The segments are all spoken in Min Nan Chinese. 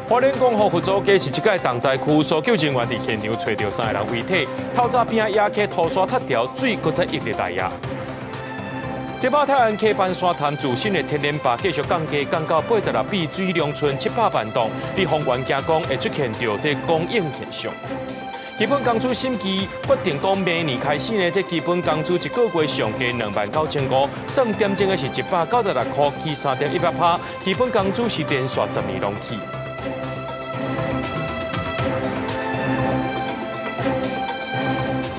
花蓮光復佛祖街是這擺重災區，搜救人員佇現場揣著三个人遺體，透早邊仔野溪土沙塌掉，水閣再溢入來矣。這馬太安溪崩山潭自身的天然壩繼續降低，降到86米，水量賰700萬噸。消防員驚講會出現著這供應現象。基本工資審議決定講，明年開始呢，這基本工資一個月上低29,500，算點鐘的是196箍，起3.18%。基本工資是連續10年攏起。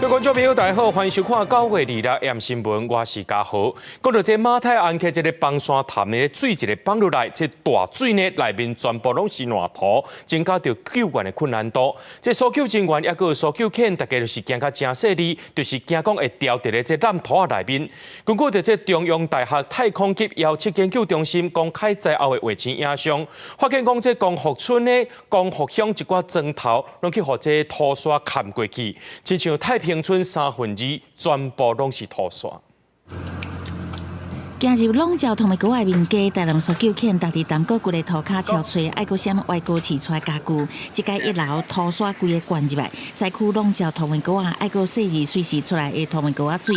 各位觀眾朋友，大家好，歡迎收看9月26 M 新聞，我是嘉豪。講到這馬太鞍溪這个崩山潭的水一个崩落來，這大水呢內面全部攏是爛土，增加著救援的困難度。這搜救人員抑閣搜救犬，大家就是驚甲誠細膩，就是驚講會牢佇咧這爛土仔內面。根據著這中央大學太空及遙測研究中心公開災後的衛星影像，發現講這光復村的光復鄉一寡磚頭攏去予這土沙崁過去，親像太平村2/3全部攏是土沙。行入籠罩土迷溝仔民家，台南搜救犬踏佇淡閣規个塗跤敲揣，愛閣啥外國飼出來家具，這擺一樓土沙規个灌入來，災區籠罩土迷溝仔，愛閣細膩隨時出來的土迷溝仔水。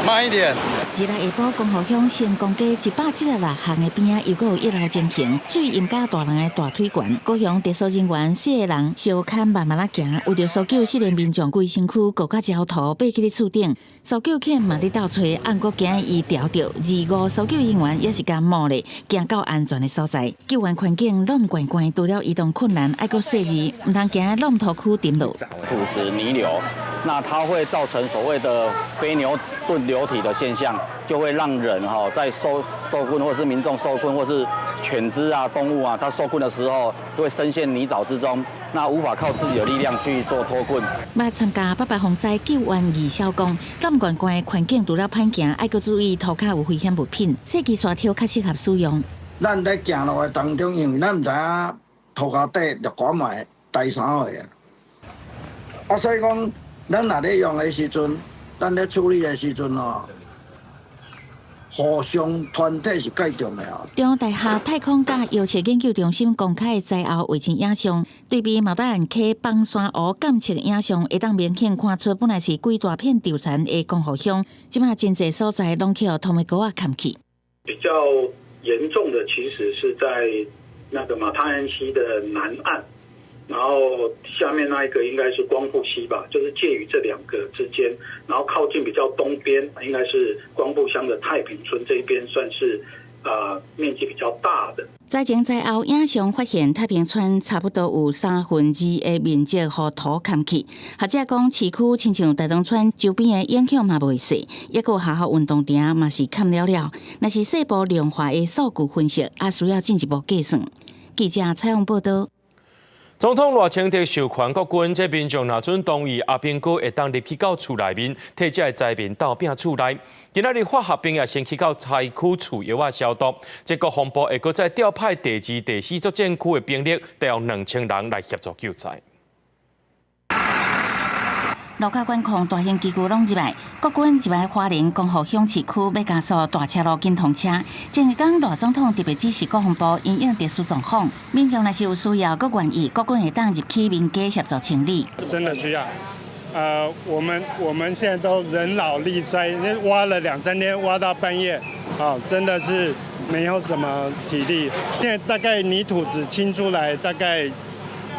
慢一點。日來下晡，光復鄉成功街176巷的邊仔，又閣有一樓情形，水淹甲大人的大腿懸。高雄特搜人員四个人相牽慢慢仔行，為著搜救四个民眾規身軀裹甲焦土，爬去咧厝頂。搜救犬嘛佇鬥揣，毋過驚伊牢著。二五搜救人員也是共冒咧，行到安全的所在。救援環境攏懸懸，除了移動困難，愛閣細膩，毋通行佇爛土區沉落。土石泥流，那它會造成所謂的非牛頓流體的現象，就會讓人哈在受困，或是民眾受困，或是犬隻啊、動物啊，它受困的時候，都會深陷泥沼之中，那無法靠自己的力量去做脫困。捌參加八八風災救援義消講，攏懸懸的環境除了歹行，愛閣注意塗跤有危險物品，設計沙條較適合使用。咱佇行路的當中，因為咱毋知影塗跤底著管嘛第三個啊，啊，所以講，咱若咧用的時陣，咱咧處理的時陣吼，互相團體是蓋重要。中央大學太空佮遙測研究中心公開災後衛星影像，對比馬太鞍溪崩山湖監測影像，會當明顯看出本來是規大片稻田的光復鄉，這馬真濟所在攏去予土迷溝仔崁去。比較嚴重的其實是在那個馬太鞍溪的南岸，然後下面那一個應該是光復溪吧，就是介於這兩個之間，然後靠近比較東邊，應該是光復鄉的太平村這邊，算是面積比較大的。災前災後影像發現，太平村差不多有2/3的面積予土崁去。學者講，市區親像大東村周邊的影響嘛袂細，抑閣學校運動場嘛是崁了了。若是細部量化的數據分析，也需要進一步計算。記者採訪報導。總統賴清德授權國軍，這民眾若準同意，阿兵哥會當入去到厝內面，替這个災民鬥拚厝內。今仔日化學兵也先去到災區厝藥仔消毒，這國防部會閣再調派第二、第四作戰區的兵力，大約2000人來協助救災。路口管控大型機具攏入來，國軍入來花蓮光復鄉市區，欲加速大車路緊通車。前一工賴總統特別指示國防部因應特殊狀況，民眾若是有需要，閣願意，國軍會當入去民家協助清理。真的需要，我們現在都人老力衰，挖了兩三天，挖到半夜，啊，真的是沒有什麼體力。現在大概泥土只清出來大概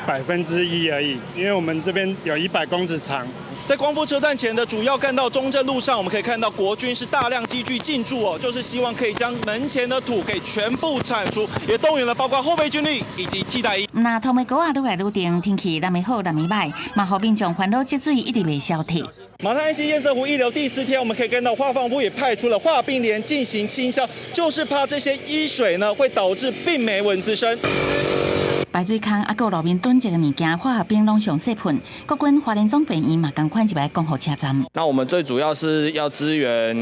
1%而已，因為我們這邊有100公尺長。在光復車站前的主要幹道中正路上，我們可以看到國軍是大量機具進駐哦，就是希望可以將門前的土給全部鏟除，也動員了包括後備軍力以及替代役。那土迷溝仔愈來愈重，天氣若袂好，若袂䆀，嘛予民眾煩惱積水一直袂消退。馬太鞍溪堰塞湖溢流第四天，我們可以看到化防部也派出了化冰連進行清消，就是怕這些淤水呢會導致病媒蚊滋生。排水孔啊，閣路面囤積的物件，化學兵攏上細噴。國軍花蓮總病院嘛，仝款入來光復車站。那我們最主要是要支援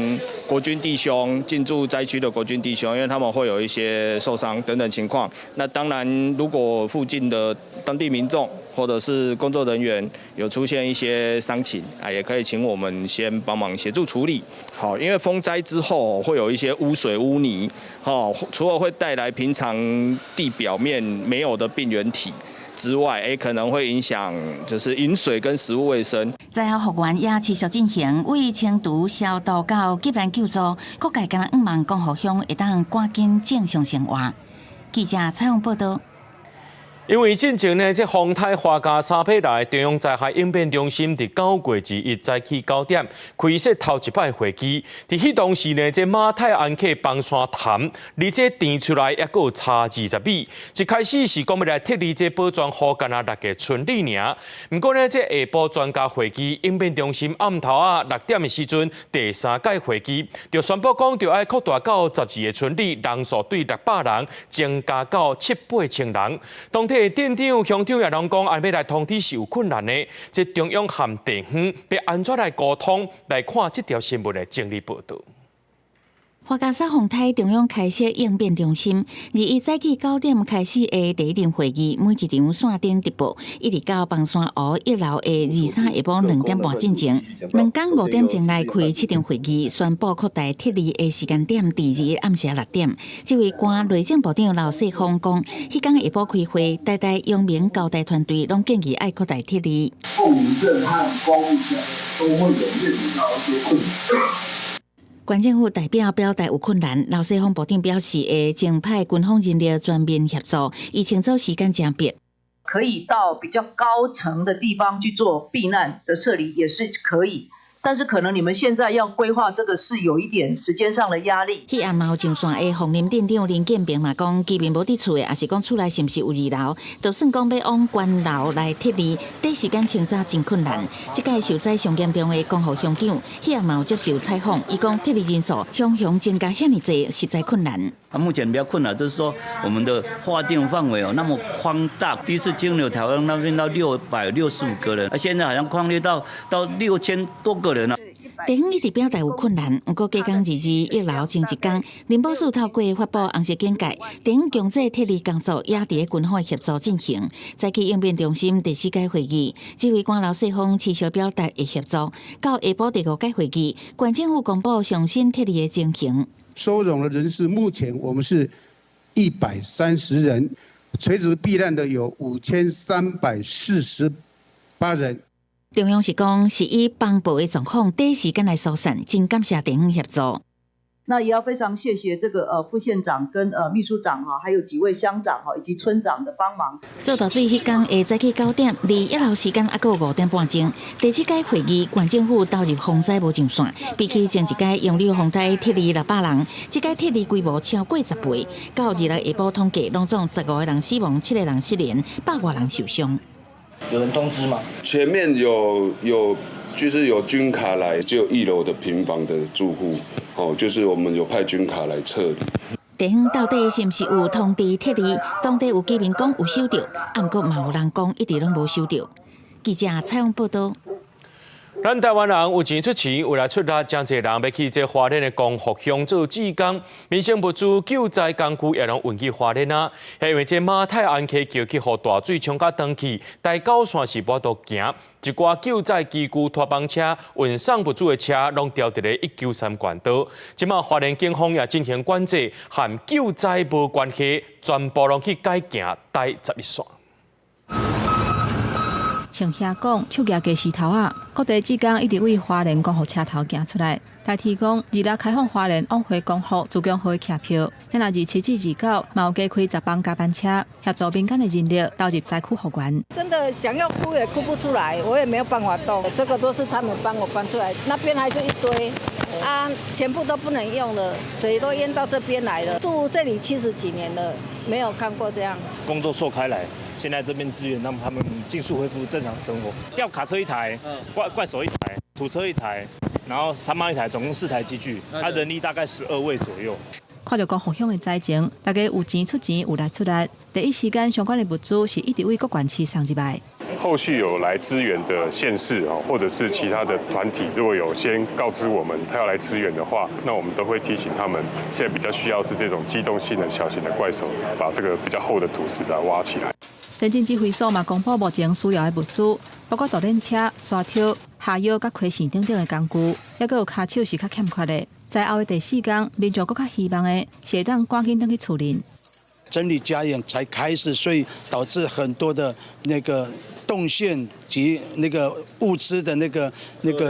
國軍弟兄進駐災區的國軍弟兄，因為他們會有一些受傷等等情況。那當然，如果附近的當地民眾或者是工作人員有出現一些傷情啊，也可以請我們先幫忙協助處理。好，因為風災之後會有一些污水污泥，好，除了會帶來平常地表面沒有的病原體之外，也可能會影響就是飲水跟食物衛生。災後復原也持續進行，為清除消毒到急難救助，各界敢若向望光復鄉會當趕緊正常生活。記者採訪報道。因為進前呢，這風颱樺加沙欲來，中央災害應變中心佇9月21早起9點開設頭一擺會議。佇彼當時呢，這馬太鞍溪崩山潭離這墘出來猶閣有差20米。一開始是講欲來撤離這寶泉湖干焦六个村里爾。毋過呢，這下晡專家會議應變中心暗頭仔6點的時陣，第三屆會議就宣布講，著愛擴大到12个村里，人數對600人增加到七八千人。當天鎮長、鄉長也攏講，按欲來通知是有困難的。這中央和地方欲按怎來溝通，來看這條新聞的整理報導。樺加沙風颱中央開設應變中心，21早起9點開始的第一場會議，每一場線頂直播，一直到崩山湖溢流的23下晡2點半進前，兩工5點鐘來開七場會議，宣布擴大撤離的時間點，佇21暗時6點。指揮官內政部長劉世鋒講，彼工下晡開會，台大、陽明、交大團隊攏建議愛擴大撤離。鳳林鎮和光復鄉都會有面臨到一些困難。縣政府代表表達有困難，劉世鋒部長表示會增派軍方人力全面協助，伊清楚時間真迫。可以到比較高層的地方去做避難的撤離也是可以，但是可能你們現在要規劃這個是有一點時間上的壓力。彼暗嘛有上線的鳳林鎮長林建平嘛講，居民無佇厝的，抑是講厝內是毋是有二樓，就算講欲往懸樓來撤離，短時間清查真困難。這屆受災上嚴重的光復鄉長，彼暗嘛有接受採訪，伊講撤離人數雄雄增加遐爾濟，實在困難。啊，目前比較困難就是說，我們的劃定範圍哦那麼寬大，第一次菁流台灣那邊到665個人，啊，現在好像擴列到6000多個人了。地方一直表達有困難，毋過隔工22溢流前一工，林寶士透過發布紅色警戒，地方強制撤離工作也佇咧軍方協助進行。早起應變中心第四屆會議，指揮官劉世鋒持續表達會協助。到下晡第五屆會議，縣政府公布上新撤離的情形。收容的人數目前我們是130人，垂直避難的有5348人。中央是講是以崩爆的狀況，短時間來疏散，真感謝地方協助。那也要非常謝謝這個副縣長跟秘書長哈，還有幾位鄉長哈以及村長的幫忙。做大水彼工下早起9點，離溢流時間猶閣有5點半鐘。第七屆會議，縣政府投入風災無上線，比起前一屆楊柳風災撤離600人，這屆撤離規模超過10倍。到26下晡統計，攏總15個人死亡，7個人失聯，百外人受傷。有人通知嗎？前面有，就是有軍卡來，就一樓的平房的住戶，哦，就是我們有派軍卡來撤離。地方到底是毋是有通知撤離？當地有居民講有收到，毋過嘛有人講一直攏無收到。記者採訪報道。咱台灣人有錢出錢，有力出力，真濟人欲去這花蓮的光復鄉做志工，民生物資、救災工具也攏運去花蓮啊。因為這馬太鞍溪橋去予大水沖甲斷去，台九線是無法度行，一寡救災機具、拖房車、運送物資的車，攏牢佇咧193縣道。這馬花蓮警方也進行管制，和救災無關係，全部攏去改行台11線。像遐講，手舉雞絲頭仔，各地志工一直為花蓮光復車頭行出來。台鐵講，26開放花蓮往回光復自強號的客票，遐若27至29，嘛有加開10班加班車，協助民間的人力投入災區復原。真的想要哭也哭不出來，我也沒有辦法動，這個都是他們幫我搬出來，那邊還是一堆，啊，全部都不能用了，水都淹到這邊來了。住這裡70幾年了，沒有看過這樣。工作錯開來。現在這邊支援，讓他們盡速恢復正常生活。吊卡車一台，罐罐手一台，土車一台，然後三馬一台，總共四台機具，他人力大概12位左右。看著光復鄉的災情，大家有錢出錢，有力出力。第一時間相關的物資是一直為各縣市送入來。後續有來支援的縣市哦，或者是其他的團體，如果有先告知我們他要來支援的話，那我們都會提醒他們，現在比較需要是這種機動性的小型的怪手，把這個比較厚的土石再挖起來。前進指揮所嘛公布目前需要的物資，包括導彈車、沙挑、下藥佮開線等等的工具，抑閣有跤手是較欠缺的。災後的第四工，民眾閣較希望的是會當趕緊轉去厝裡。整理家園才開始，所以導致很多的那個動線及那個物資的那個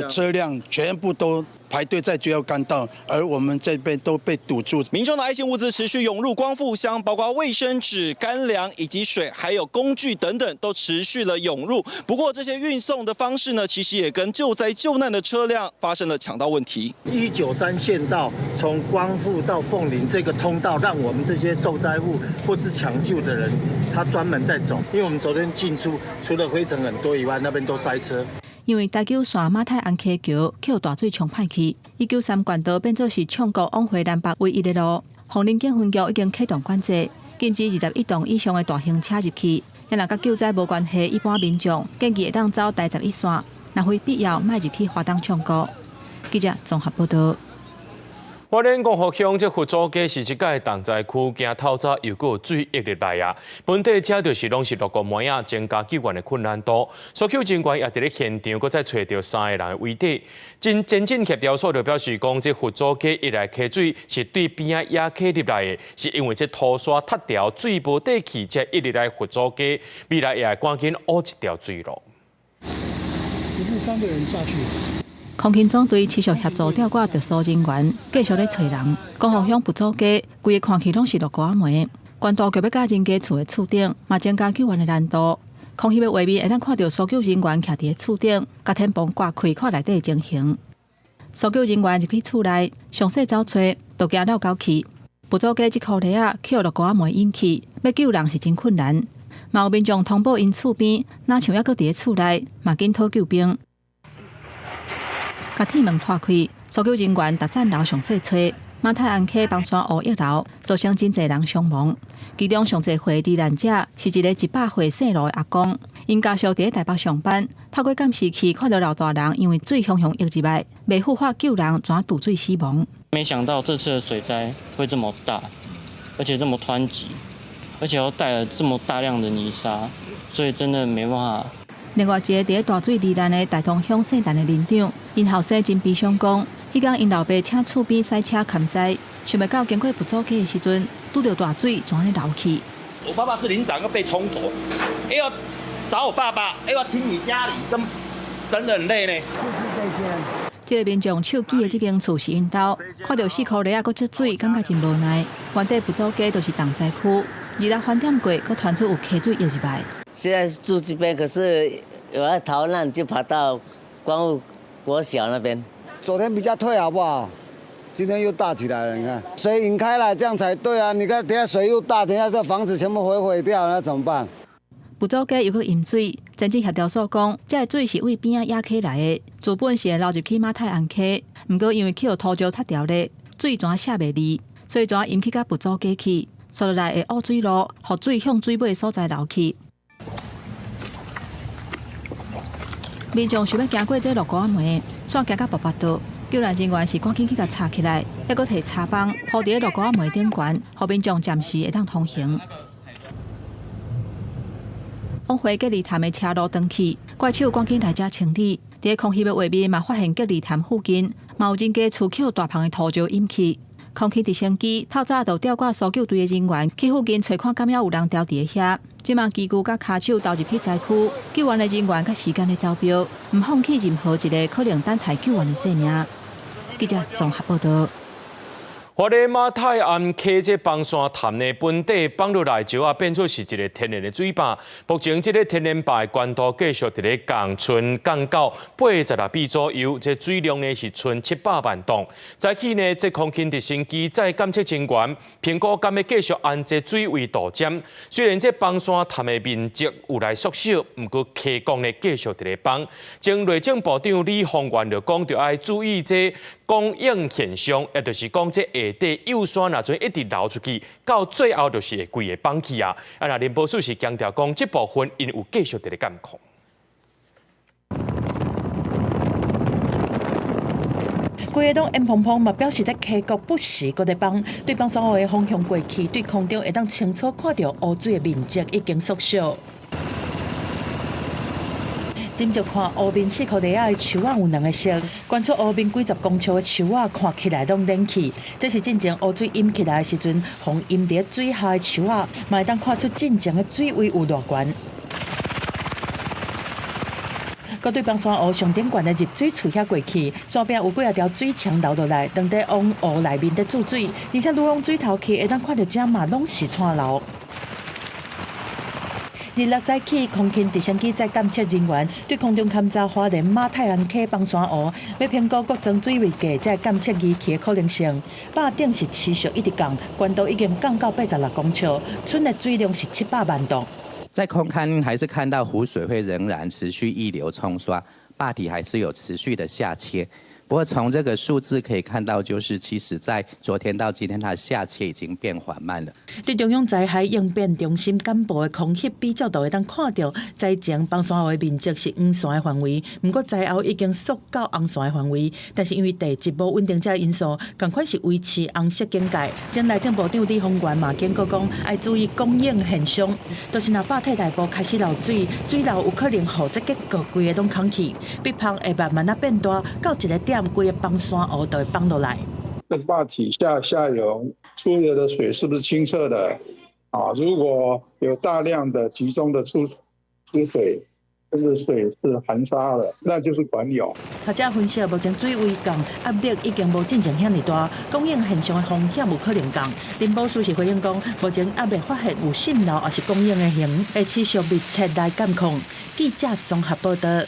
車輛全部都排隊在主要幹道，而我們這邊都被堵住。民眾的愛心物資持續湧入光復鄉，包括衛生紙、乾糧以及水，還有工具等等，都持續了湧入。不過這些運送的方式呢，其實也跟救災救難的車輛發生了搶道問題。193縣道從光復到鳳林這個通道，讓我們這些受災戶或是搶救的人，他專門在走。因為我們昨天進出，除了灰塵很多以外，那邊都塞車。因為台九線馬太鞍溪橋予大水沖歹去，193冠道變做是暢國往回南北唯一的路。鳳林警分局已經啟動管制，禁止21噸以上的大型車入去。若佮救災無關係，一般民眾建議會當走台11線，若非必要，莫入去花東暢國。記者綜合報道。花蓮光復鄉這佛祖街是這屆重災區，驚透早又閣有水溢入來啊！本地遮就是攏是落雨暝仔，增加救援的困難度。搜救人員也佇咧現場，閣再揣著三个人的遺體。前進協調所就表示講，這佛祖街一來溪水是對邊仔野溪入來的，是因為這土沙塌掉，水無底去，才溢入來佛祖街。未來也會趕緊挖一條水路。不是三個人下去。空勤總隊持續協助吊掛特搜人員，繼續咧揣人。光復鄉佛祖街，規个看去攏是落雨仔暝。懸大橋欲甲人家厝的厝頂，嘛增加救援的難度。空翕的畫面會當看著搜救人員徛佇咧厝頂，共天棚掛開看內底的情形。搜救人員入去厝內，詳細走揣，都驚落狗去。佛祖街這箍泥仔，予落雨仔暝淹去，欲救人是真困難。嘛有民眾通報𪜶厝邊，若像猶閣佇咧厝內，嘛緊討救兵。共鐵門拖開，搜救人員逐層樓詳細揣。馬太鞍溪崩山湖一樓，造成真濟人傷亡。其中上濟歲罹難者是一個100歲姓盧的阿公，𪜶家屬佇咧台北上班，透過監視器看著老大人因為水雄雄溢入來，袂赴法救人，怎墜水死亡。沒想到這次的水災會這麼大，而且這麼湍急，而且又帶了這麼大量的泥沙，所以真的沒辦法。另外一個佇咧大水罹難的大同鄉姓陳的林長，𪜶後生真悲傷講，彼工𪜶老爸請厝邊賽車扛災，想袂到經過佛祖街的時陣，拄著大水，就按呢流去。我爸爸是林長，要被沖走，又要找我爸爸，又要清理家裡，真真的很累呢。這個民眾手指的這間厝是𪜶兜，看著四箍泥仔閣積水，感覺真無奈。原底佛祖街就是重災區，二六翻點過，閣傳出有溪水溢入來。現在是住這邊，可是有要逃難就跑到光復國小那邊。昨天比較退好不好？今天又大起來了，你看水引開來，這樣才對啊！你看等下水又大，等下這房子全部毀毀掉，那怎麼辦？佛祖街又閣淹水，前進協調所講，這个水是對邊仔野溪來的，原本是會流入去馬太鞍溪，毋過因為予土石塌掉咧，水怎卸袂離，所以怎淹去甲佛祖街去，紲落來會挖水路，予水向水尾所在流去。民眾想欲行過這落雨仔暝，煞驚甲跋跋倒，救援人員是趕緊去共拆起來，猶閣提柴枋鋪佇咧落雨仔暝頂懸，予民眾暫時會當通行。往回隔離潭的車路斷去，怪手趕緊來遮清理。佇咧空襲的畫面嘛，發現隔離潭附近嘛有人家厝予大帆的土石淹去。空氣直升機透早就調掛搜救隊的人員去附近揣看，敢猶有人牢佇咧遐。這馬機具佮跤手投入去災區，救援的人員佮時間咧走標，毋放棄任何一个可能等待救援的生命。記者綜合報道。花蓮馬太鞍溪這崩山潭呢，本底放落來石仔變做是一个天然的水壩。目前這个天然壩的懸度繼續佇咧降賰降到86米左右，這水量呢是賰700萬噸。早起呢，這空勤直升機載監測人員評估，敢欲繼續按這水位度針。雖然這崩山潭的面積有來縮小，毋過溪降呢繼續佇咧崩。前內政部長李鴻源就講，著愛注意這光影現象，也就是講這下底幼山若陣一直流出去，到最後就是會規个崩去啊！啊，若林博士是強調講，這部分𪜶有繼續佇咧監控。規个攏煙蓬蓬，嘛表示佇溪谷不時閣咧崩。對崩山湖的方向過去，對空中會當清楚看著湖水的面積已經縮小。斟酌看湖面四箍犁仔的樹仔有兩個色，懸出湖面幾十公尺的樹仔看起來攏軟去。這是進前湖水淹起來的時陣，予淹佇水下的樹仔，嘛會當看出進前的水位有偌懸。閣對崩山湖上頂懸的入水處遐過去，山壁有幾仔條水牆流落來，當佇往湖內面佇注水，而且愈往水頭去，會當看著遮嘛攏是蔡流。26早起，空勤直升機載監測人員對空中勘查花蓮馬太鞍溪崩山湖，欲評估各層水位計這監測儀器的可能性。壩頂是持續一直降，懸度已經降到86公尺，春的水量是700萬噸。在空勘還是看到湖水會仍然持續溢流沖刷，壩體還是有持續的下切。不過從這個數字可以看到，就是其實在昨天到今天，它的下切已經變緩慢了。對中央災害應變中心簡報的空翕比較圖會當看著，災前崩山湖的面積是黃線的範圍，毋過災後已經縮到紅線的範圍。但是因為地質無穩定這個因素，仝款是維持紅色警戒。前內政部長李鴻源嘛警告講，愛注意降湧現象，就是若壩體內部開始漏水，水流有可能予這結構規个攏空去，壁縫會慢慢仔變大，到一個點，規個崩山湖就會崩落來。那壩體下下游出來的水是不是清澈的？啊，如果有大量的集中的出水，這個水是含沙的，那就是管湧。學者分析，目前水位降壓力已經無進前遐爾大，降湧現象的風險有可能降。林寶士是回應講，目前猶未發現有滲漏抑是降湧的形，會持續密切來監控。記者綜合報道。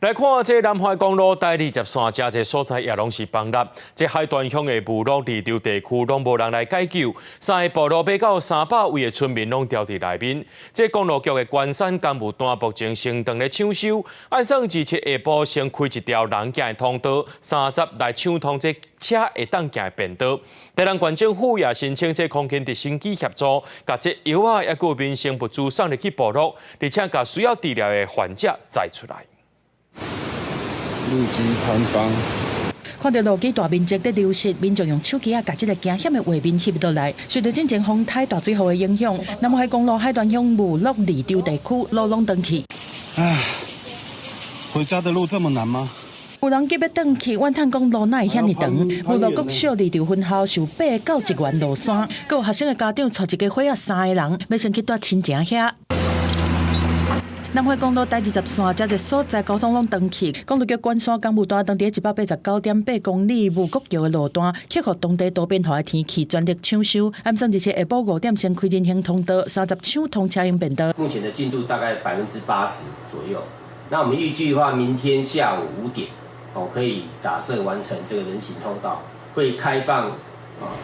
來看這南海公路台20線，遮這所在也攏是崩塌。這海端鄉的霧鹿二洲地區攏無人來解救，三个部落欲到300位的村民攏牢佇內面。這公路局的關山工務單目前先當咧搶修，按算27下晡先開一條人行的通道，30來搶通這車會當行的便道。台南縣政府也申請這空勤直升機協助，共這藥仔抑閣有民生物資送入去部落，而且共需要治療的患者載出來。路基坍方。看著路基大面積佇流失，民眾用手機仔共這个驚險的畫面翕落來。受著進前風颱大水雨的影響，南海公路海端鄉霧鹿二洲地區路攏斷去。唉，回家的路這麼難嗎？有人急欲轉去，怨嘆講路哪會遐爾長？霧鹿國小二洲分校受8到1元落山，閣有學生的家長𤆬一家伙仔三个人，欲先去蹛親情遐。南回公路台20線，遮個所在交通攏斷去。公路局關山工務單當佇189.8公里霧國橋的路段，克服當地多變化的天氣，全力搶修。按算27下晡5點先開人行通道，30搶通車用便道。目前的進度大概80%左右。那我們預計的話，明天下午5點，哦，可以打設完成這個人行通道，會開放啊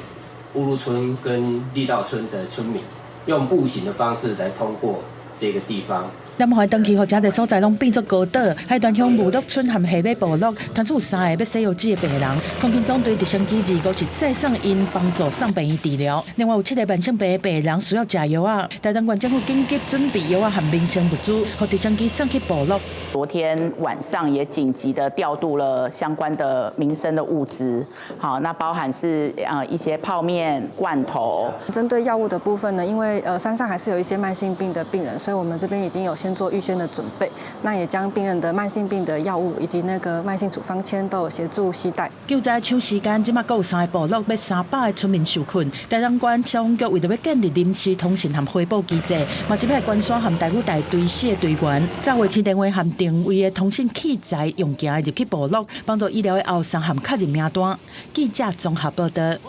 烏鹿村跟綠道村的村民用步行的方式來通過這個地方。南海斷去，予遮濟所在攏變作高島。海端鄉霧鹿村和下尾部落，傳出有三个欲洗藥水的病人。空勤總隊直升機25是載送𪜶幫助送病院治療。另外有七个慢性病的病人需要食藥仔。台東縣政府緊急準備藥仔和民生物資，予直升機送去部落。昨天晚上也緊急的調度了相關的民生的物資，好，那包含是一些泡麵、罐頭。針對藥物的部分呢，因為山上還是有一些慢性病的病人，所以我們這邊已經有先做預先的準備，那也將病人的慢性病的藥物以及那個慢性處方簽都有協助攜帶。救災搶時間，這馬閣有三个部落欲300个村民受困。台東縣消防局為著欲建立臨時通訊和回報機制，嘛這擺關山和大武大隊四个隊員，走衛星電話和定位的通訊器材，用行的入去部落，幫助醫療的後送和確認名單。記者綜合報道。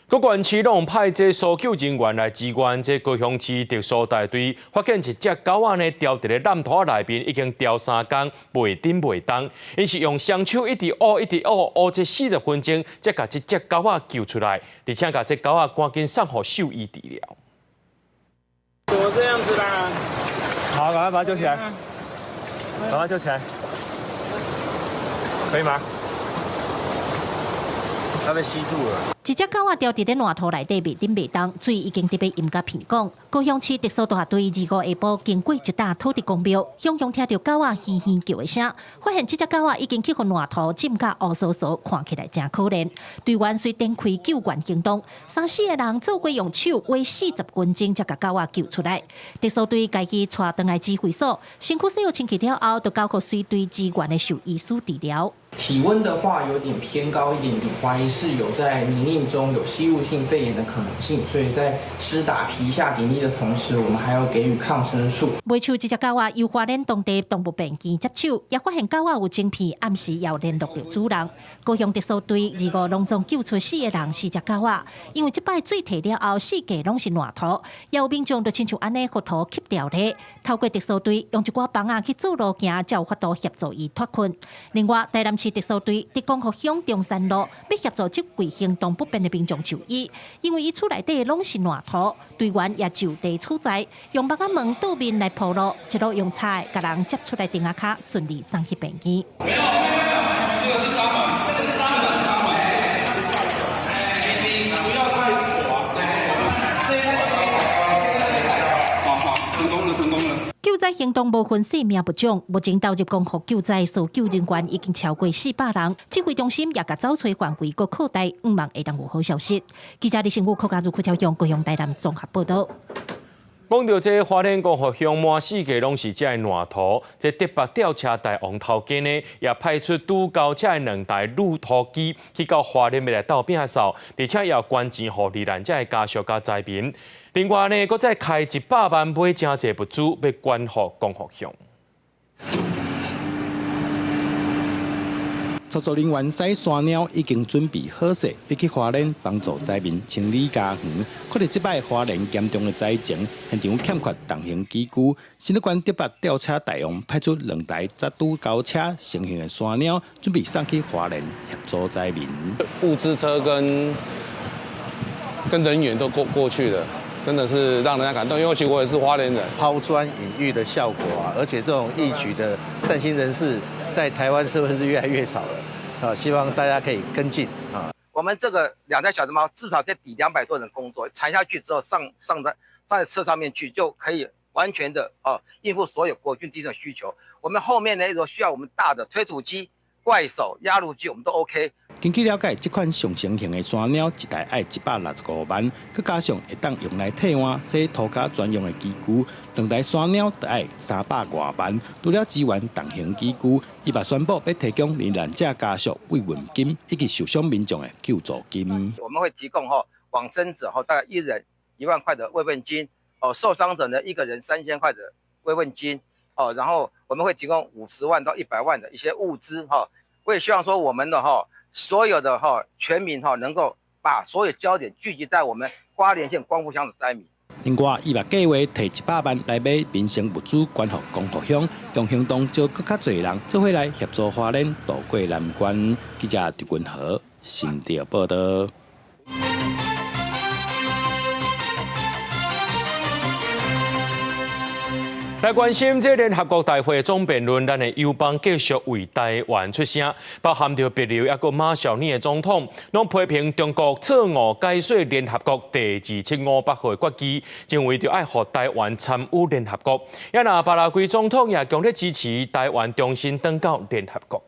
各縣市攏派這搜救人員來支援這高雄市特搜大隊，發現一隻狗仔呢，牢佇咧爛土內面，已經牢3工，袂振袂動。𪜶是用雙手一直挖，一直挖，挖這40分鐘，才共這隻狗仔救出來，而且共這狗仔趕緊送予獸醫治療。怎麼這樣子啦？好，趕快把它救起來，把它救起來，可以嗎？它被吸住了。一隻狗仔牢佇咧爛土內底袂振袂動，水已經佇欲淹甲鼻管。高雄市特搜大隊25下晡經過一搭土地公廟，雄雄聽著狗仔嘻嘻叫的聲，發現這隻狗仔已經去予爛土浸甲烏趖趖，看起來誠可憐。隊員隨展開救援行動，三四个人做伙用手挖40分鐘，才共狗仔救出來。特搜隊共伊帶轉來指揮所，身軀洗好清氣了後，就交予隨隊支援的獸醫師治療。體溫的話有點偏高一點點，懷疑是有在泥濘中有吸入性肺炎的可能性，所以在施打皮下點滴的同時，我們還要給予抗生素。袂手這隻狗仔由花蓮當地動物病院接手，也發現狗仔有晶片，暗時有聯絡著主人。高雄特搜隊25攏總救出四個人，四隻狗仔，因為這擺水退了後，四界攏是爛土，也有民眾就親像按呢予土吸牢咧。透過特搜隊用一寡枋仔去做路徑，才有法度協助伊脫困。另外，台南市特搜隊佇光復鄉中山路，欲協助這位行動不便的民眾就醫，因為伊厝內底攏是爛土，隊員也就地取材，用木仔門倒面來鋪路，一路用柴共人接出來釘仔跤，順利送去病院。沒有，這個是閘門，這個是閘門，你不要太滑。好好，成功了，成功了。救災行動無分性命物種，目前投入光復救災搜救人員已經超過400人，指揮中心也共走揣範圍閣擴大，向望會當有好消息。記者李成武、柯家如、柯超雄、高雄台南綜合報導。講著這花蓮光復鄉滿四界攏是這个爛土，這竹北吊車大王頭家呢，也派出拄交車的兩台橹土機去到花蓮欲來鬥摒掃，而且也捐錢予罹難者的家屬佮災民。另外呢，閣再開100萬買誠濟物資，欲捐予光復鄉。操作人員駛山鳥已經準備好勢，欲去花蓮幫助災民清理家園。看著這擺花蓮嚴重的災情，現場欠缺重型機具，新竹縣竹北吊車大王派出兩台十拄交車成型的山鳥，準備送去花蓮協助災民。物資車跟人員都過去了。真的是讓人家感動，因為其實我也是花蓮人。拋磚引玉的效果啊，而且這種義舉的善心人士在台灣社會是越來越少了啊，希望大家可以跟進啊。我們這個兩台小熊貓至少可以抵200多人工作，鏟下去之後上在車上面去，就可以完全的哦應付所有國軍基層需求。我們後面呢，如果需要我們大的推土機、怪手、壓路機，我們都 OK。根據了解，這款上新型的山鳥一台愛165萬，閣加上會當用來替換洗塗跤專用的機具，兩台山鳥就愛300外萬。除了支援重型機具，伊嘛宣布欲提供罹難者家屬慰問金以及受傷民眾的救助金。我們會提供吼往生者吼大概一人1萬塊的慰問金，哦受傷者呢一個人3000塊的慰問金，哦然後我們會提供50萬到100萬的一些物資哈。我也希望說我們的哈。所有的哈全民哈能夠把所有焦點聚集在我們花蓮縣光復鄉的災民。另外，伊嘛計劃提100萬來買民生物資，捐予光復鄉，用行動招閣較濟人做伙來協助花蓮渡過難關。記者張君豪新竹報導。來關心這聯合國大會總辯論，咱的友邦繼續為台灣出聲，包含著帛琉抑閣馬紹爾的總統，攏批評中國錯誤解說聯合國第2758號的決議，認為著愛予台灣參與聯合國。也若巴拉圭總統也強烈支持台灣重新轉到聯合國。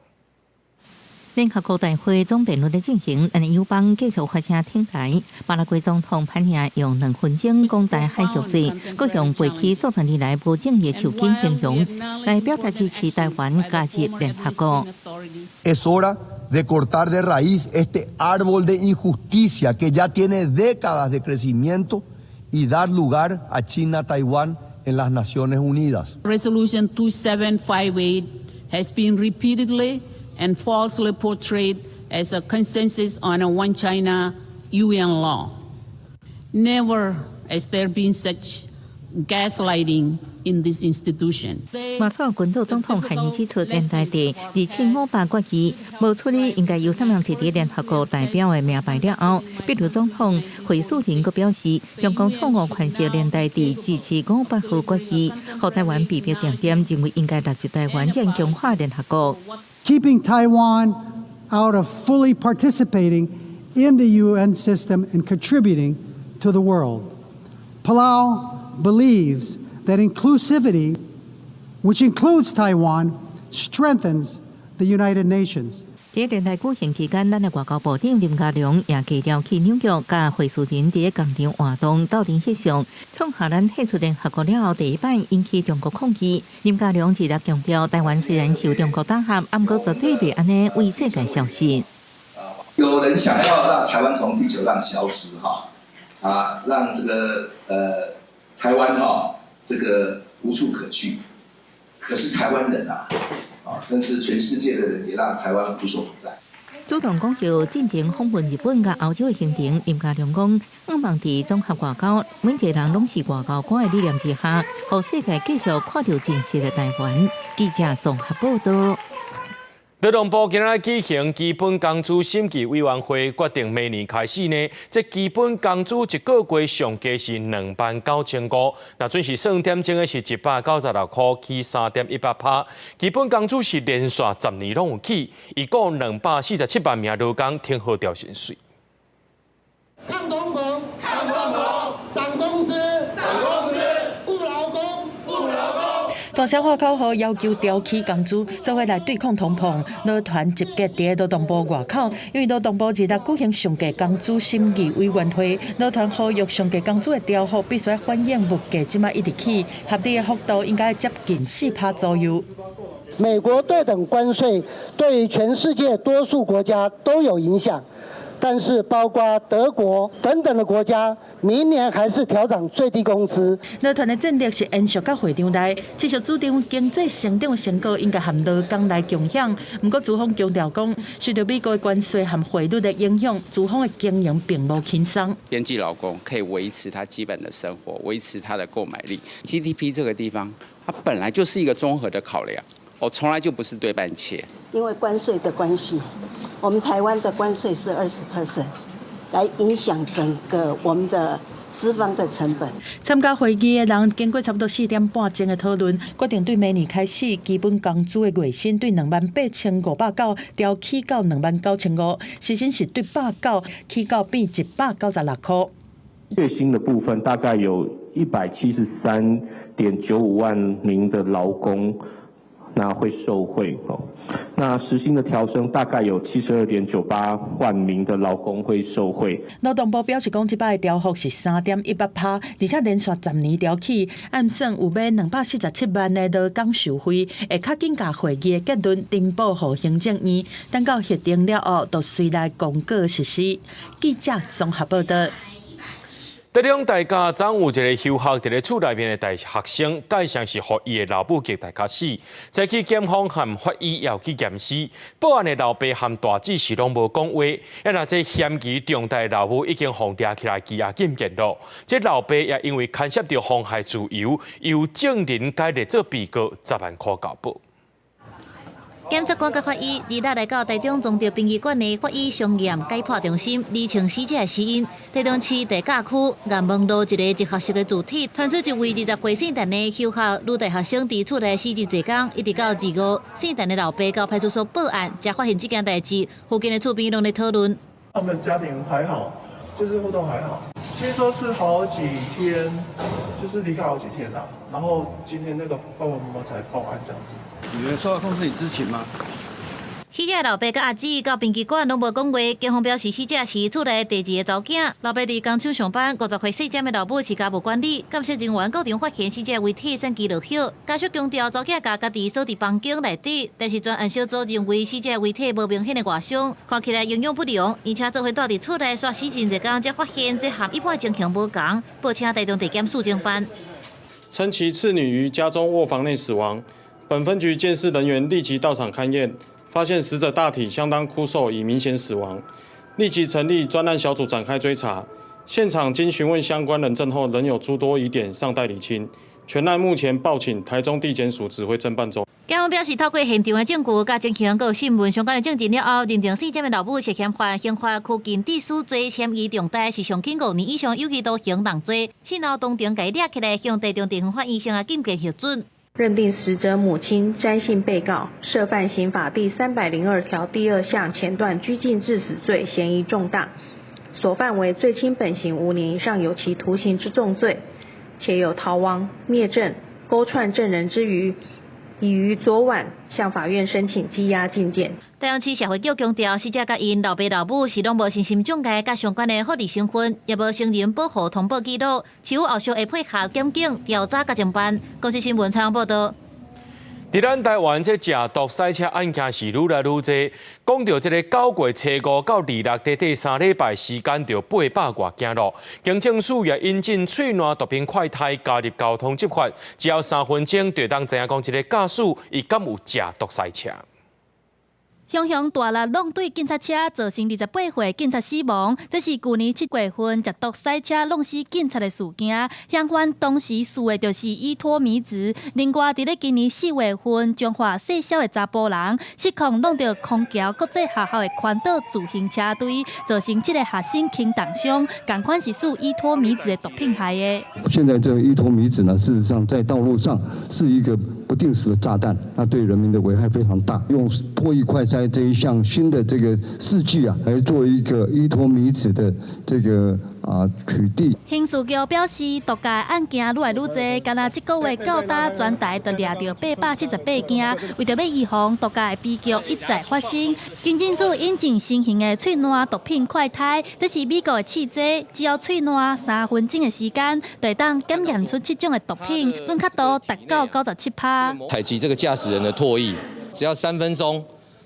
聯合國大會總辯論的進行，咱的友邦繼續發聲挺台。巴拉圭總統潘尼亞用2分鐘講台海局勢，閣用背棄數十年來無正義樹根形容，來表達支持台灣加入聯合國。 Es hora de cortar de raíz este árbol de injusticia que ya tiene décadas de crecimiento y dar lugar a China, Taiwán en las Naciones Unidas. Resolution 2758 has been repeatedly and falsely portrayed as a consensus on a One China UN law. Never has there been such gaslighting in this institution. 馬紹爾群島總統還指出，聯大第2758決議無處理，應該由啥人坐佇聯合國代表的名牌了後，帛琉總統惠恕仁閣表示，中共錯誤詮釋聯大第2758號決議，予台灣被迫定點，認為應該納入台灣，才強化聯合國。 Keeping Taiwan out of fully participating in the UN system and contributing to the world. Palau believes that inclusivity, which includes Taiwan, strengthens the United Nations. 佇聯大舉行期間，咱的外交部長林佳龍也低調去紐約，佮惠恕仁佇共場活動鬥陣翕相，創下咱退出聯合國了後第一擺引起中國抗議。林佳龍二日強調，台灣雖然受中國打壓，毋過絕對袂按呢為世界消失。有人想要讓台灣從地球上消失，哈啊，讓這個台灣哈這個無處可去。可是台灣人啊，啊，甚至全世界的人也讓台灣無所不在。主動講到進前訪問日本佮歐洲的行程，林佳龍講，向望佇綜合外交，每一個人攏是外交官的理念之下，予世界繼續看著真實的台灣。記者綜合報道。勞動部今仔舉行基本工資審議委員會，決定明年開始呢，這基本工資一個月上低是29,500，若準時算點鐘的是196塊，起3.18%。基本工資是連續10年攏有起，預估247萬名勞工挺好調薪水。抗通膨，抗通膨，漲工資，漲工資，僱勞工，僱勞工。大聲喊口號，要求調起工資，做伙來對抗通膨。勞團集結佇勞動部外口，因為勞動部二日舉行上低工資審議委員會，勞團呼籲上低工資的調幅必須反映物價這馬一直起，合理的幅度應該接近4%左右。美國對等關稅對於全世界多數國家都有影響，但是包括德國等等的國家，明年還是調漲最低工資。勞團的戰力是延續到會場內，持續主張經濟成長的成果應該和勞工來共享。毋過資方強調講，受著美國的關稅和匯率的影響，資方的經營並無輕鬆。邊際勞工可以維持他基本的生活，維持他的購買力。GDP 這個地方，它本來就是一個綜合的考量。我從來就不是對半切。因為關稅的關係，我們台灣的關稅是20%，來影響整個我們的資方的成本。參加會議的人經過差不多4點半鐘的討論，決定對明年開始基本工資的月薪對28,590調起到29,500，時薪是對190起到變196塊。月薪的部分大概有173.95萬名的勞工。那會受惠哦。那時薪的調升大概有72.98萬名的勞工會受惠。勞動部表示講，這擺的調幅是3.18%，而且連續10年調起，按算有欲247萬的勞工受惠，會較緊共會議的結論呈報予行政院，等到核定了後，就隨來公告實施。記者綜合報道。台中大甲昨有一个休學佇咧厝內面的大學生，蓋上是予伊的老母激大較死。早起檢方和法醫也有去驗屍，報案的老爸和大姊是攏無講話。啊，若這嫌疑重大的老母已經予掠起來羈押禁見咯。這老爸也因為牽涉著妨害自由，由證人改列做被告，10萬塊交保。檢察官佮法醫二日來到台中中正殯儀館的法醫傷驗解剖中心，釐清死者的死因。台中市大甲區岩門路一个集合式的住宅，傳出一位20歲姓陳的休學女大學生佇厝內死真濟工，一直到25姓陳的老爸到派出所報案，才發現這件代誌。附近的厝邊攏咧討論。他們家庭還好，就是互動還好。聽說是好幾天，就是離開好幾天啦，然後今天那個爸爸媽媽才報案這樣子。女兒收到通知，你知情嗎？死者老爸佮阿姊到殯儀館攏無講話，警方表示死者是厝內第二個查某囝。老爸佇工廠上班，50歲細占的老母是家務管理。鑑識人員到場發現死者遺體散其落葉。家屬強調，查某囝共家己鎖佇房間內底，但是專案小組認為死者遺體無明顯的外傷，看起來營養不良，而且做伙蹛佇厝內煞死真濟工，才發現這和一般情形無仝，報請台中地檢署偵辦。稱其次女於家中臥房內死亡，本分局鑑識人員立即到場勘驗。發現死者大體相當枯瘦，已明顯死亡，立即成立專案小組展開追查。現場經詢問相關人證後，仍有諸多疑點尚待釐清。全案目前報請台中地檢署指揮偵辦中。檢方表示，透過現場的證據、佮情形、佮訊問相關的證人了後，認定死者的老母涉嫌犯刑法拘禁致死罪，嫌疑重大，是上輕5年以上有期徒刑重罪。事後當庭共伊掠起來，向台中地方法院聲押禁見核准。認定死者母親詹姓被告涉犯刑法第302條第二項前段拘禁致死罪，嫌疑重大，所犯為最輕本刑5年以上有期徒刑之重罪，且有逃亡、滅證、勾串證人之虞，已於昨晚向法院申請羈押禁見。台中市社會局強調，死者佮𪜶老爸老母是攏無身心障礙佮相關的法律身份，也無成人保護通報記錄，市府後續會配合檢警調查佮偵辦。公視新聞採訪報導。佇咱台灣，這食毒賽車案件是愈來愈濟。講著這個9月初五到26，短短3禮拜時間就800外件囉。警政署也引進喙瀾毒品快篩加入交通執法，只要3分鐘就當知影講這个駕駛伊敢有食毒賽車。雄雄大力弄對警察車，造成28歲警察死亡。這是舊年7月份食毒賽車弄死警察的事件。嫌犯當時輸的就是依托醚酯。另外，佇咧今年4月份，彰化細小的查埔人失控弄著空橋國際學校的寬道自行車隊，造成7個學生輕重傷，仝款是使依托醚酯的毒品害的。現在這個依托醚酯呢，事實上在道路上是一個不定時的炸彈，那對人民的危害非常大。用唾液快篩這一項新的這個試劑啊，來做一個依托醚酯的這個取締。刑事局表示，毒駕案件愈來愈濟，干焦這個月到今全台就掠著878件。為著欲預防毒駕的悲劇一再發生，警政署引進新型的喙瀾毒品快篩，這是美國的試劑，只要喙瀾3分鐘的時間，就會當檢驗出七種的毒品，準確度達到97%。採集這個駕駛人的唾液，只要3分鐘，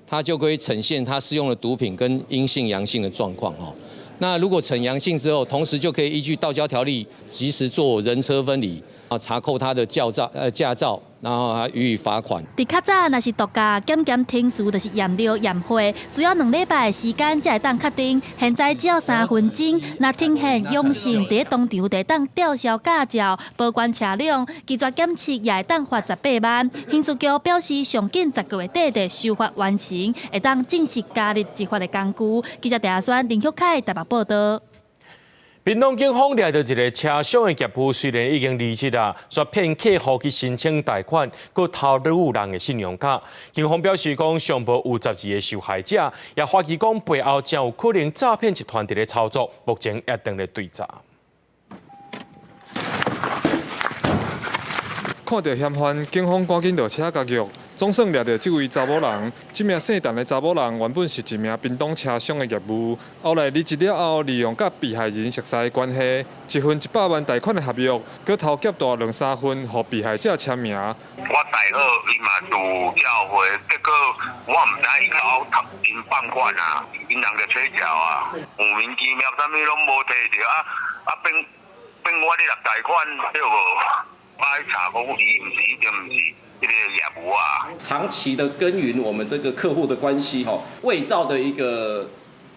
他就可以呈現他使用的毒品跟陰性、陽性的狀況哦。那如果呈陽性之後，同時就可以依據道交條例，及時做人車分離啊，查扣他的駕照，然後還予以罰款。佇較早，若是毒駕檢驗程序，就是驗尿驗血，需要2禮拜的時間才會當確定。現在只要3分鐘，若呈現陽性，佇咧當場就會當吊銷駕照、保管車輛，拒絕檢測也會當罰18萬。刑事局表示，上緊10個月底就修法完成，會當正式加入執法的工具。記者鄭阿宣、林玉凱台北報導。屏東警方掠著一个車商的業務，雖然已經離職啦，卻騙客戶去申請貸款，閣偷擄人的信用卡。警方表示講，上無有12個受害者，也懷疑講背後真有可能詐騙集團佇咧操作，目前也正咧追查。看著嫌犯，警方趕緊落車共約，總算掠著這位查某人。這名姓陳的查某人原本是一名屏東車商的業務，後來離職了後，利用佮被害人熟似的關係，一份100萬貸款的合約，閣偷夾帶兩三份，予被害者簽名。我貸好，伊嘛有照會，結果我毋知伊共我𪜶放款啊，𪜶人就催繳啊，莫名其妙，啥物攏無提著啊啊變變我咧入貸款對無？我查講伊毋是，一定毋是這个業務啊。長期的耕耘我們這個客戶的關係，吼，偽造的一個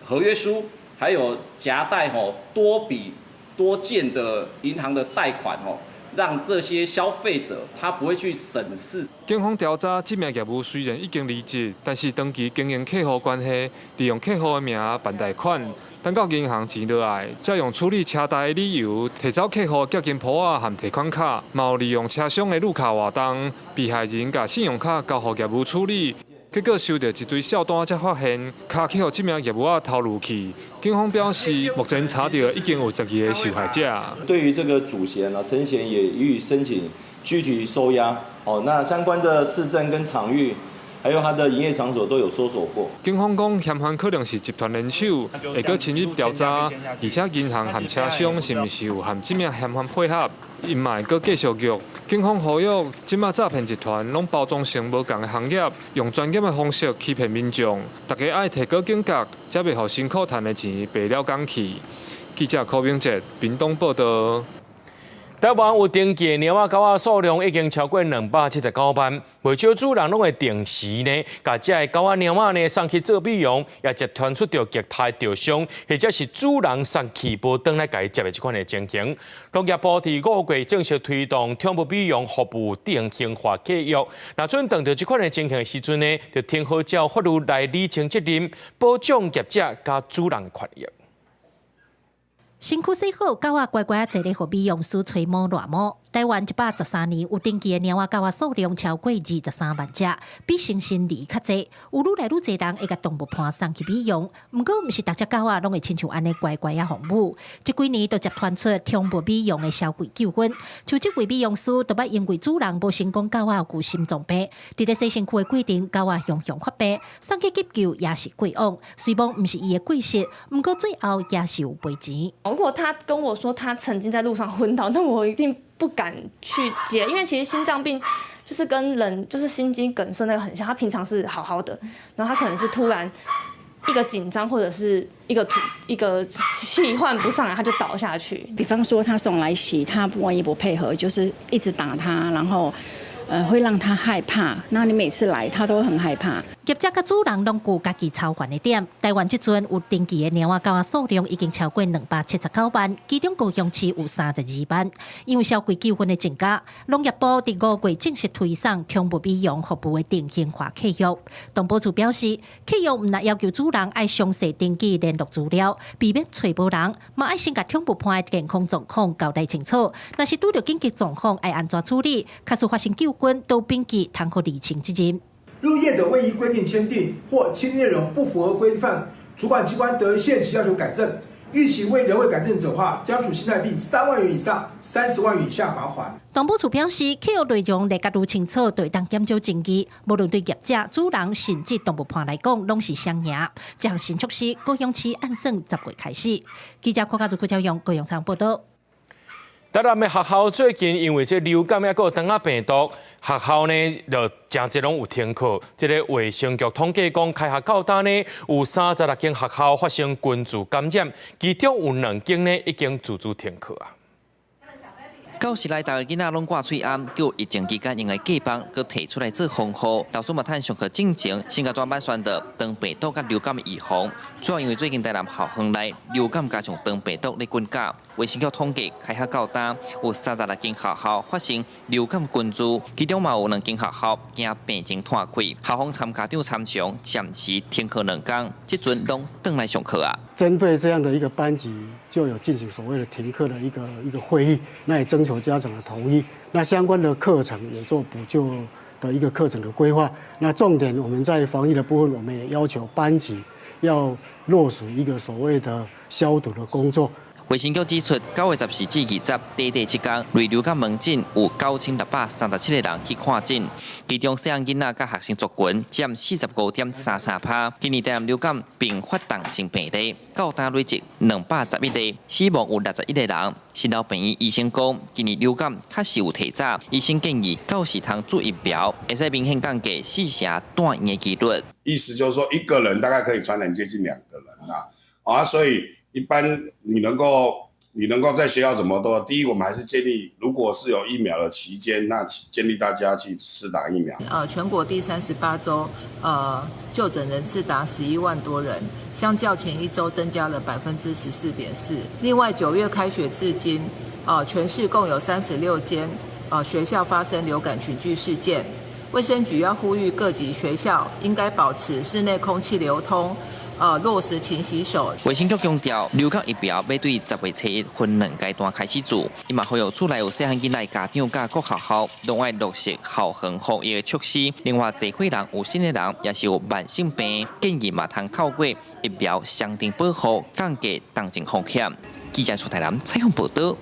合約書，還有夾帶吼多筆多件的銀行的貸款，吼，讓這些消費者他不會去審視。警方調查，這名業務雖然已經離職，但是長期經營客戶關係，利用客戶的名辦貸款，等到銀行錢落來，才用處理車貸的理由，提走客戶現金簿仔和提款卡，嘛有利用車商的綠卡活動，被害人共信用卡交予業務處理，結果收著一堆數單，才發現卡去予這名業務仔偷入去。警方表示，目前查著已經有12個受害者。對於這個主嫌啊，陳賢也予以申請拘提收押。哦，那相關的市政跟場域，還有他的營業場所都有搜索過。警方講，嫌犯可能是集團聯手，會閣深入調查，而且銀行和車商是毋是有和這名嫌犯配合，𪜶嘛會閣繼續約。警方呼籲，這馬詐騙集團攏包裝成無仝的行業，用專業的方式欺騙民眾，大家愛提高警覺，才袂予辛苦趁的錢白了工去。記者柯明哲，屏東報導。台灣有登記的貓仔狗仔數量已經超過279萬，袂少主人攏會定時呢，共這个狗仔貓仔呢送去做美容，也揭傳出著虐待著傷，或者是主人送去無轉來共伊接的這款的情形。農業部佇5月正式推動寵物美容服務定型化契約，若準當著這款的情形的時陣呢，就聽好照法律來理清責任，保障業者佮主人的權益。身軀洗好，狗仔乖乖坐咧，予美容師吹毛捋毛。台灣113年有登記的貓仔狗仔數量超過23萬隻，比新生兒較濟。有愈來愈濟人會共動物伴送去美容，毋過毋是逐隻狗仔攏會親像按呢乖乖仔服務。這幾年都接傳出寵物美容的消費糾紛，像這位美容師就捌因為主人無先講狗仔有心臟病，佇咧洗身軀的過程，狗仔雄雄發病，送去急救也是過往。雖罔毋是伊的過失，毋過最後也是有賠錢。如果他跟我說他曾經在路上昏倒，那我一定不敢去接，因為其實心臟病就是跟人就是心肌梗塞那個很像，他平常是好好的，然後他可能是突然一個緊張或者是一個突一個氣換不上來，他就倒下去。比方說他送來洗，他萬一不配合，就是一直打他，然後會讓他害怕。那你每次來，他都很害怕。業者佮主人攏有家己操煩的點。台灣這陣有登記的貓仔狗仔數量已經超過279萬，其中高雄市有32萬。因為消費糾紛的增加，農業部佇5月正式推送寵物美容服務的定型化契約。動保處表示，契約毋但要求主人愛詳細登記聯絡資料，避免揣無人，嘛愛先共寵物伴的健康狀況交代清楚。若是拄著緊急狀況，愛按怎處理？假使發生糾紛，都秉記通好釐清責任。若業者未依規定簽訂或簽訂內容不符合規範，主管機關得限期要求改正。逾期未仍未改正者話，將處新台幣3萬元以上30萬元以下罰鍰。動保處表示，契約內容列甲愈清楚，就會當減少爭議。無論對業者、主人，甚至動物伴來講，攏是雙贏。這項新措施，高雄市按算10月開始。記者郭家如、郭昭勇、高雄場報道。台南的學校最近因為這流感抑閣腸仔病毒，學校呢就誠濟攏有停課。這个衛生局統計講，開學到今呢，有36間學校發生群聚感染，其中有兩間呢已經自主停課啊。教室內逐个囡仔攏掛喙罨，叫疫情期間用的隔板閣提出來做防護。老師嘛趁上課進前，先共專班宣導腸病毒佮流感的預防。主要因為最近台南校園內流感加上腸病毒咧滾價，衛生局統計開學到今有36間學校發生流感群聚，其中嘛有兩間學校驚病情拖開，校方參家長參詳，暫時停課兩工，這陣攏轉來上課啊。針對這樣的一個班級，就有進行所謂的停課的一個會議，那也徵求家長的同意，那相關的課程也做補救的一個課程的規劃。那重點我們在防疫的部分，我們也要求班級要落實一個所謂的消毒的工作。衛生局指出，9月14至20，短短7天，類流感門診有9637個人去看診，其中細漢囡仔佮學生族群佔45.33%。今年台南流感併發重症病例，到今累計211例，死亡有61個人。新老病院醫生講，今年流感確實有提早，醫生建議到時通注疫苗，會使明顯降低四成住院的幾率。意思就是說，一個人大概可以傳染接近兩個人啦，啊，所以。一般你能夠在學校怎麼做？第一，我們還是建議，如果是有疫苗的期間，那建議大家去施打疫苗。全國第38周，就診人次達11萬多人，相較前一周增加了14.4%。另外，9月開學至今，全市共有36間學校發生流感群聚事件。衛生局要呼籲各級學校應該保持室內空氣流通。落實勤洗手。衛生局強調，流感疫苗欲對10月初一分兩階段開始注。伊嘛呼籲厝內有細漢囡仔家長佮各學校，攏愛落實校園防疫的措施。另外，濟歲人有身的人也是有慢性病，建議嘛通透過疫苗雙重保護，降低重症風險。記者出台南採訪報道。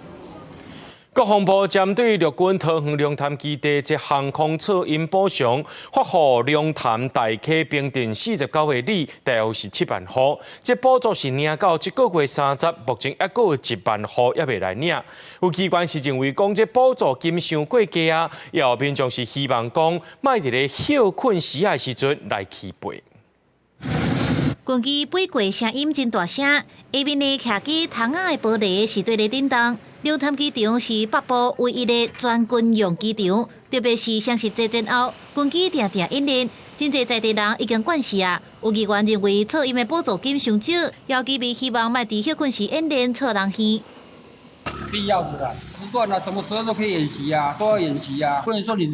國防部針對陸軍桃園龍潭基地這航空噪音補償，發予龍潭大溪平鎮49個里，大約是7萬戶。這補助是領到這個月30，目前猶閣有1萬戶猶未來領。有機關是認為講這補助金傷過低啊，也有民眾是希望講，莫佇咧歇睏時的時陣來起飛。軍機飛過聲音真大聲，下面的客機窗仔的玻璃是綴咧振動。龍潭機場是北部唯一的全軍用機場，特別是雙十節前後，軍機定定演練，真濟在地人已經慣勢啊。有議員認為噪音的補助金傷少，有居民希望莫佇歇睏時演練吵人耳。必要的啦，不斷啊，什麼時候都可以演習啊，都要演習啊，不能說你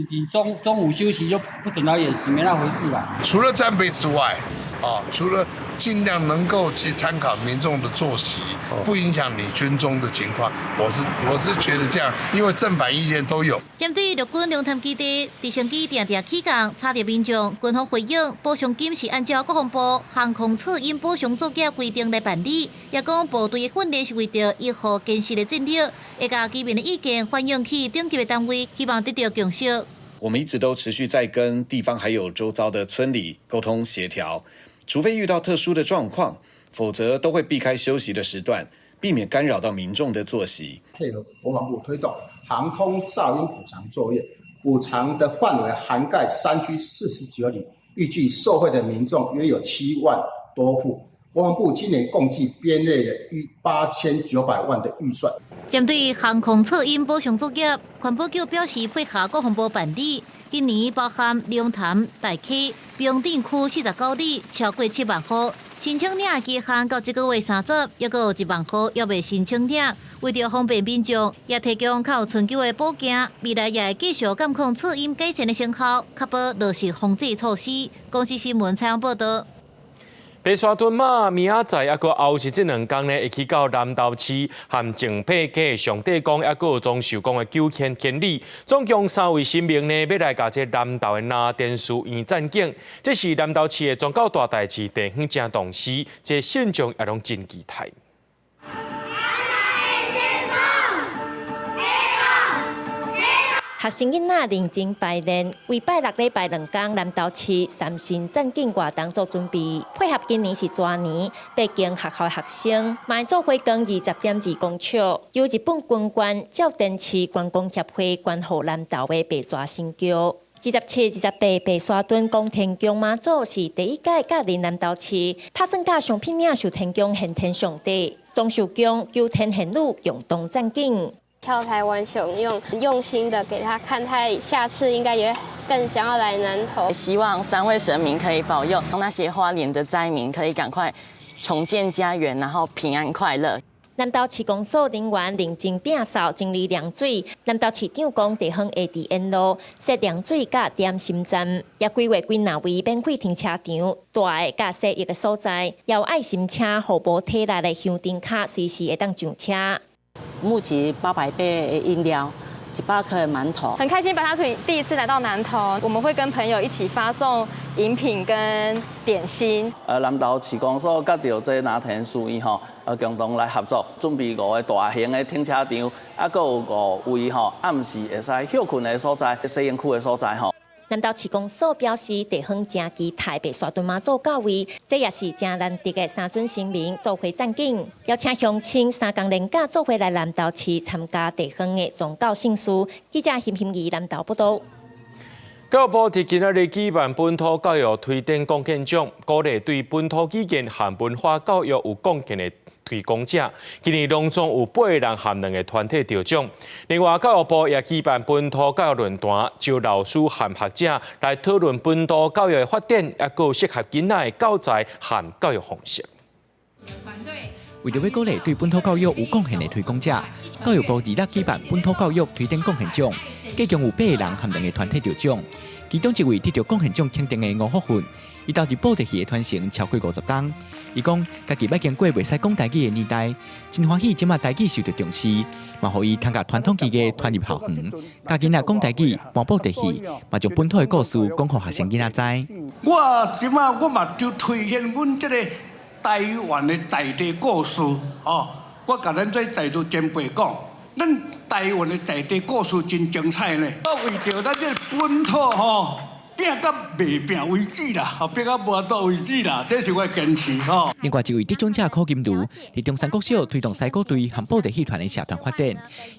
中午休息就不准來演習，沒那回事啦。除了戰備之外，啊，除了盡量能夠去參考民眾的作息，不影響你軍中的情況。我是覺得這樣，因為正反意見都有。針對陸軍龍潭基地直升機定定起降，吵著民眾，軍方回應補償金是按照國防部航空噪音補償作業規定來辦理，也講部隊的訓練是為著維護堅實的戰力，會共居民的意見反映去頂級的單位，希望得到共識。我們一直都持續在跟地方還有周遭的村里溝通協調，除非遇到特殊的狀況，否則都會避開休息的時段，避免干擾到民眾的作息。配合國防部推動航空噪音補償作業，補償的範圍涵蓋山區49里，預計受惠的民眾約有7萬多戶。國防部今年共計編列了逾8900萬的預算。針對航空噪音補償作業，環保局表示配合國防部辦理。今年包含龍潭、大溪、平鎮區49里，超過7萬戶。申請領期限到這個月30，猶閣有1萬戶猶未申請領。為著方便民眾，也提供較有春秋的補件，未來也會繼續監控噪音改善的成效，確保落實防制措施。公視新聞採訪報道。白沙屯媽明仔載，抑閣後日這兩工呢，會去到南投市和靜柏溪上帝宮，抑閣有莊壽宮的九天典禮。總共三位神明呢，欲來共這南投的拿田寺院讚景。這是南投市的宗教大代誌，地方正重視，這信眾也攏真期待。學生囡仔認真排練，為拜六禮拜兩工南投市三神讚景活動做準備。配合今年是蛇年，八間學校學生嘛會做伙扛20.2公尺，由日本軍官照電池觀光協會捐予南投的白蛇神轎。27、28白沙屯拱天宮媽祖是第一屆駕臨南投市，拍算佮上片嶺壽天宮玄天上帝、莊壽宮九天玄女共同讚景。跳台灣熊，用心的給他看，他下次應該也會更想要來南投。希望三位神明可以保佑那些花蓮的災民可以趕快重建家園，然後平安快樂。南投市公所人員認真摒掃整理量水，南投市長講地方會佇沿路設量水佮點心站，也規劃幾若位免費停車場，大的佮細的所在，也有愛心車予無體力的鄉鎮跤隨時會當上車。募集800杯飲料，100顆的饅頭。很開心，白沙屯第一次來到南投，我們會跟朋友一起發送飲品跟點心。南投市公所佮著這拿田書院吼，共同來合作，準備5個大型的停車場，啊，閣有5位吼暗時會使歇睏的所在、洗身軀的所在吼。南投市公所表示，地方誠期待白沙屯媽祖到位，這也是誠難得的三尊神明做伙讚景，邀請鄉親三工連假做伙來南投市參加地方的宗教盛事。記者欣欣怡南投報道。教育部佇今仔日舉辦本土教育推展貢獻獎，鼓勵對本土語言和文化教育有貢獻的推廣者。今年攏總有8個人和2個團體得獎。另外，教育部也舉辦本土教育論壇，招老師和學者來討論本土教育的發展，抑閣有適合囡仔的教材和教育方式。為著欲鼓勵對本土教育有貢獻的推廣者，教育部二六舉辦本土教育推展貢獻獎，計共有8個人和2個團體得獎。其中一位得著貢獻獎肯定的吳福訓，伊投入布袋戲的傳承超過50冬。伊講，家己捌經過袂使講台語的年代，真歡喜這馬台語受著重視，嘛予伊通共傳統技藝傳入校園，教囡仔講台語、搬布袋戲，嘛將本土的故事講予學生囡仔知。我這馬我嘛就推現阮這個台灣的在地故事，吼！我共咱這在座前輩講，咱台灣的在地故事真精彩呢。我為著咱這個本土吼，拼到袂拼為止啦，拼到無法度為止啦，這是我的堅持吼。另外一位得獎者柯金如，佇中山國小推動西鼓隊和布袋戲團的社團發展。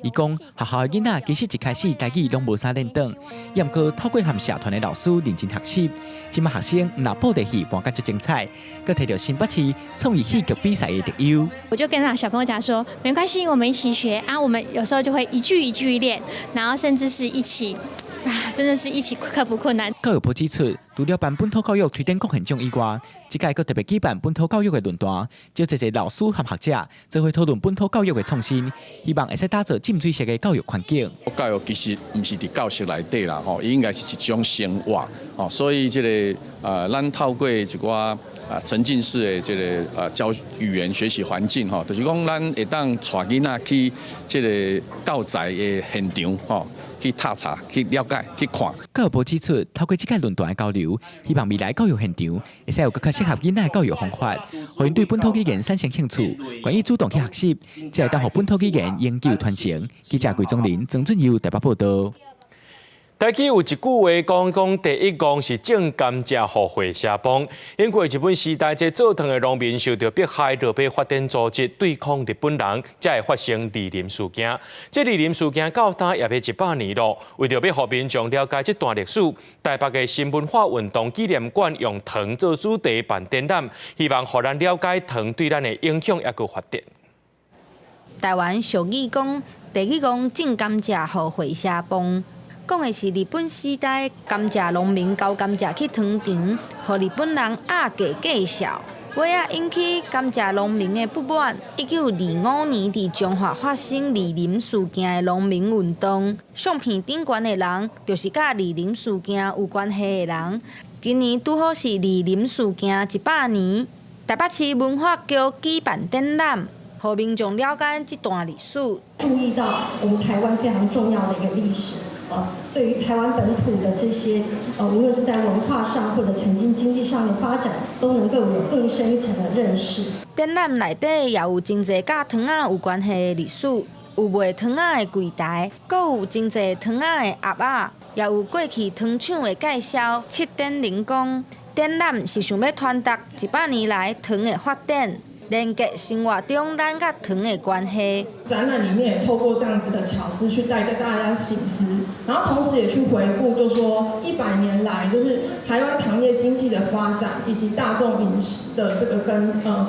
伊講，學校的囡仔其實一開始台語攏無啥練轉，也毋過透過和社團的老師認真學習，這馬學生毋但布袋戲搬甲足精彩，閣摕著新北市創意戲劇比賽的特優。我就跟那小朋友講說，沒關係，我們一起學啊。我們有時候就會一句一句練，然後甚至是一起，啊，真的是一起克服困難。教育部指出，除了辦本土教育推展貢獻獎以外，這屆閣特別舉辦本土教育的論壇，召濟濟老師和學者做伙討論本土教育的創新，希望會使打造浸水式的教育環境。教育其實毋是佇教室內底啦，吼，伊應該是一種生活，吼，所以這個咱透過一寡啊沉浸式的這个啊教語言學習環境吼，就是講咱會當帶囡仔去這个教材的現場吼，去踏查、去了解、去看。教育部指出，透過這個論壇的交流，希望未來教育現場會使有閣較適合囡仔的教育方法，予𪜶對本土語言產生興趣，願意主動去學習，才會當予本土語言永久傳承。記者桂宗林、曾俊佑台北報道。台語有一句話講講，第一戇是種甘蔗予血社磅。因為日本時代，這做糖的農民受著迫害，落尾發展組織對抗日本人，才會發生二林事件。這二林事件到今也欲100年囉。為著欲予民眾了解這段歷史，台北的新文化運動紀念館用糖做主題辦展覽，希望予咱了解糖對咱的影響猶閣發展。台灣俗語講，第一戇種甘蔗予血社磅。講的是日本時代甘蔗農民交甘蔗去糖廠，予日本人壓價計數，尾仔引起甘蔗農民的不滿。1925年，佇彰化發生二林事件的農民運動，相片頂懸的人就是佮二林事件有關係的人。今年拄好是二林事件100年，台北市文化局舉辦展覽，予民眾了解這段歷史。注意到我們台灣非常重要的一個歷史。對於台灣本土的這些，無論是在文化上或者曾經經濟上的發展，都能夠有更深一層的認識。展覽內底也有真濟佮糖仔有關係的歷史，有賣糖仔的櫃台，閣有真濟糖仔的盒仔，也有過去糖廠的介紹。策展人講，展覽是想欲傳達100年來糖的發展。連結生活中咱佮糖的關係。展覽裡面也透過這樣子的巧思去帶著大家省思，然後同時也去回顧，就說100年來就是台灣糖業經濟的發展以及大眾飲食的這個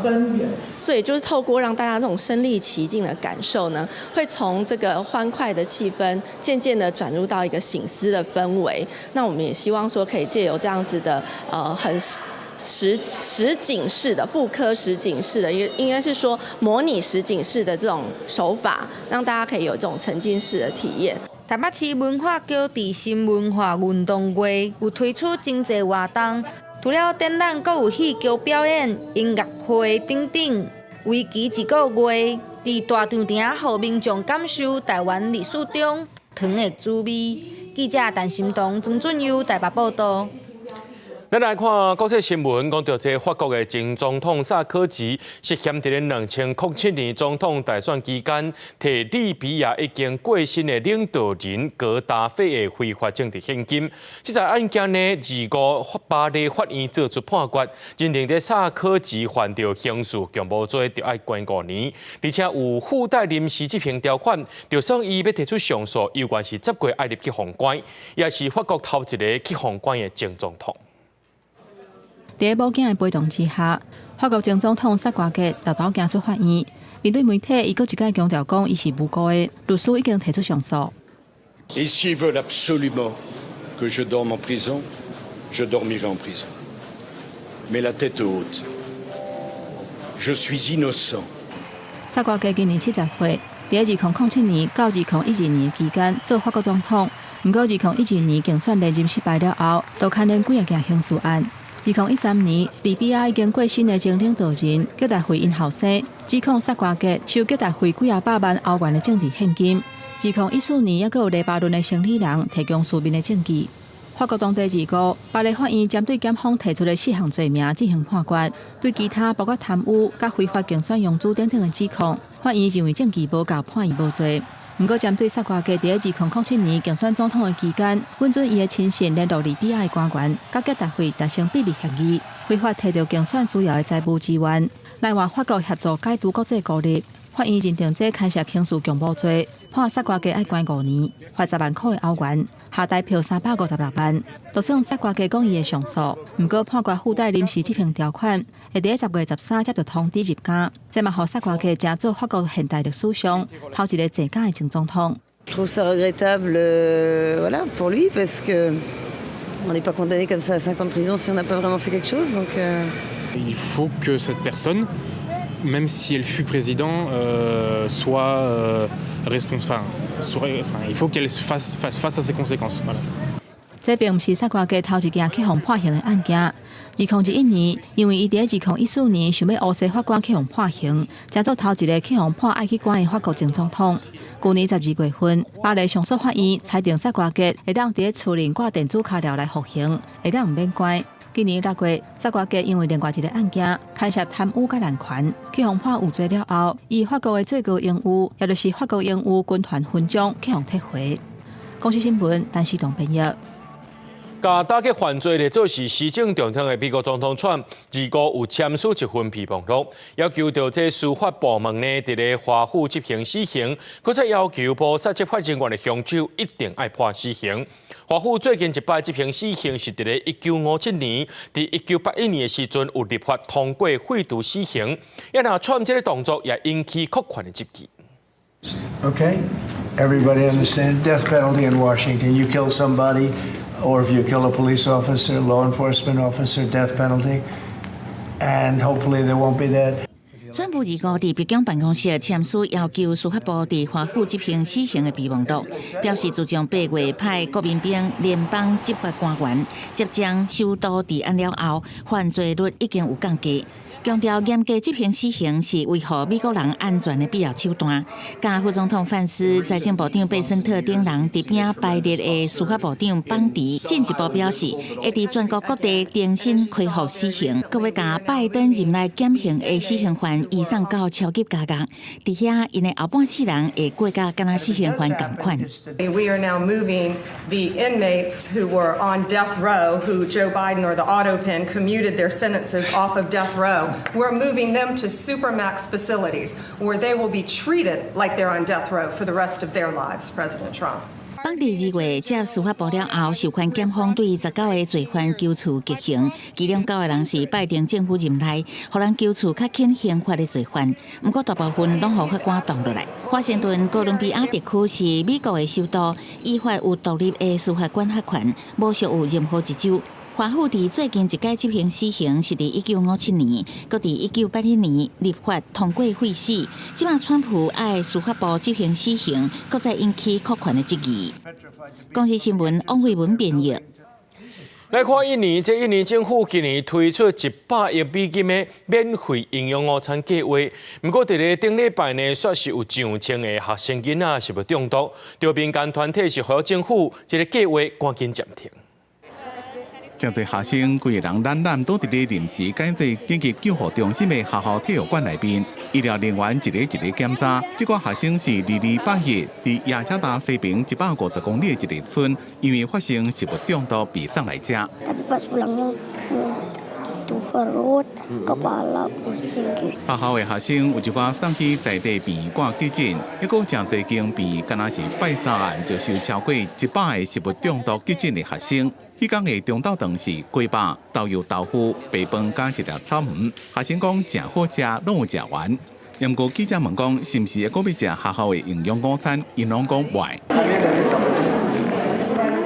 根源。所以就是透過讓大家這種身歷其境的感受呢，會從這個歡快的氣氛漸漸的轉入到一個省思的氛圍。那我們也希望說可以借由這樣子的很實景式的復刻實景式的，應該是說模擬實景式的這種手法，讓大家可以有這種沉浸式的體驗。台北市文化局佇新文化運動月有推出真濟活動，除了展覽，閣有戲劇表演、音樂會等等。為期一個月，佇大長埕予民眾感受台灣歷史中糖的滋味。記者陳心彤、曾俊佑台北報道。咱來看國際新聞，講著這法國的前總統薩科齊涉嫌佇咧2007年總統大選期間，提利比亞已經過身的領導人格達費的非法政治獻金。這個案件呢，二五巴黎法院做出判決，認定這薩科齊犯著刑事共謀罪，著愛關5年，而且有附帶臨時執行條款，就算伊欲提出上訴，猶原是十月愛入去予關，也是法國頭一个去予關的前總統。佇武警的陪同之下，法國前總統薩瓜格沓沓行出法院，面對媒體，伊閣一擺強調講，伊是無辜的，律師已經提出上訴。 Et s'ils veulent absolument que je dorme en prison, je dormirai en prison. Mais la tête haute. Je suis innocent. 薩瓜格今年70歲，佇2007年到2012年期間做法國總統，毋過2012年競選連任失敗了後，就牽連幾仔件刑事案。2013年，利比亞已經過身的前領導人格達費𪜶後生，指控薩瓜格收格達費幾仔百萬歐元的政治獻金。2014年，猶閣有黎巴嫩的生理人提供書面的證據。法國當地25，巴黎法院針對檢方提出的四項罪名進行判決，對其他包括貪污、佮非法競選融資等等的指控，法院認為證據無夠，判伊無罪。毋過，針對薩瓜格佇咧2007年競選總統的期間，允准伊的親信聯絡利比亞的官員，佮格達費達成秘密協議，非法提著競選需要的財務資源，來換法國協助解除國際孤立。法院認定這牽涉刑事共謀罪，判薩瓜格愛關5年，罰10萬箍的歐元，合台票356萬。就算薩瓜格講伊會上訴，毋過判決附帶臨時執行條款，會佇咧10月13接著通知入監，這嘛予薩瓜格成做法國現代歷史上頭一个坐監的前總統。 Je trouve ça regrettable, voilà, pour lui, parce que on n'est pas condamné comme ça à 5 ans de prison si on n'a pas vraiment fait quelque chose. Donc, Il faut que cette personne, même si elle fut président, soit responsable. Enfin, il faut qu'elle fasse face à ses conséquences. Voilà. 這並毋是薩瓜格頭一件去予判刑的案件。2021年，因為伊佇2014年想欲烏紗法官去予判刑，成做頭一个去予判愛去關的法國前總統。舊年12月份，巴黎上訴法院裁定薩瓜格會當佇厝裡掛電子跤鐐來服刑，會當毋免關。今年6月，薩瓜格因為另外一个案件牽涉貪污佮濫權，去予判有罪了後，伊法國的最高榮譽，也就是法國榮譽軍團勳章，去予撤回。公視新聞，陳時棟編譯。共打擊犯罪咧，做是施政重點的美國總統川普，二五有簽署一份備忘錄，要求著這司法部門呢，佇咧華府執行死刑，閣再要求謀殺執法人員的兇手一定愛判死刑。華府最近一擺執行死刑是佇咧1957年，佇1981年的時陣有立法通過廢除死刑。啊若川普這个動作也引起擴權的質疑。 Okay, everybody understand death penalty in Washington. You kill somebody, or if you kill a police officer, law enforcement officer, death penalty. And hopefully there won't be that. 川普二五佇白宮辦公室簽署要求司法部佇華府執行死刑的備忘錄，表示自從8月派國民兵聯邦執法官員執掌首都治安了後，犯罪率已經有降低。強調嚴格執行死刑是維護美國人安全的必要手段。佮副總統范斯、財政部長貝森特等人佇邊排列的司法部長邦迪進一步表示，會佇全國各地重新恢復死刑，閣欲共拜登任內減刑的死刑犯移送到超級監獄，佇遐𪜶的後半世人會過甲敢若死刑犯仝款。 We are now moving the inmates who were on death row, who Joe Biden or the auto pen commuted their sentences off of death row. We're moving them to supermax facilities where they will be treated like they're on death row for the rest of their lives, President Trump. 邦迪2月接司法部了後，授權檢方對19個罪犯求處極刑，其中九個人是拜登政府任內，予人求處較輕刑罰的罪犯。毋過大部分攏予法官擋落來。華盛頓哥倫比亞特區是美國的首都，依法有獨立的司法管轄權，無屬於任何一州。華府佇最近一擺執行死刑是佇1957年，閣佇1981年立法通過廢死。這擺川普愛司法部執行死刑，閣再引起擴權的質疑。公視新聞王慧文編譯。來看印尼，這印尼政府今年推出100億美金的免費營養午餐計劃。毋過，佇咧頂禮拜呢，煞是有上千個學生囡仔食物中毒，著民間團體是呼籲政府這个計劃趕緊暫停。真濟學生規个人懶懶倒佇咧臨時改做緊急救護中心的學校體育館內面，醫療人員一个一个檢查。這寡學生是2月8日佇雅加達西邊150公里的一个村，因為發生食物中毒被送來遮。 Tapi pas pulangnya gitu perut, kepala pusing gitu. 學校的學生有一寡送去在地病院掛急診，抑閣誠濟間病院，敢若是拜三暗就收超過100個食物中毒急診的學生。彼工的中晝頓是雞肉、豆油豆腐、白飯佮一粒草莓。學生講誠好食，攏有食完。毋過記者問講，是毋是會閣欲食學校的營養午餐？𪜶攏講袂。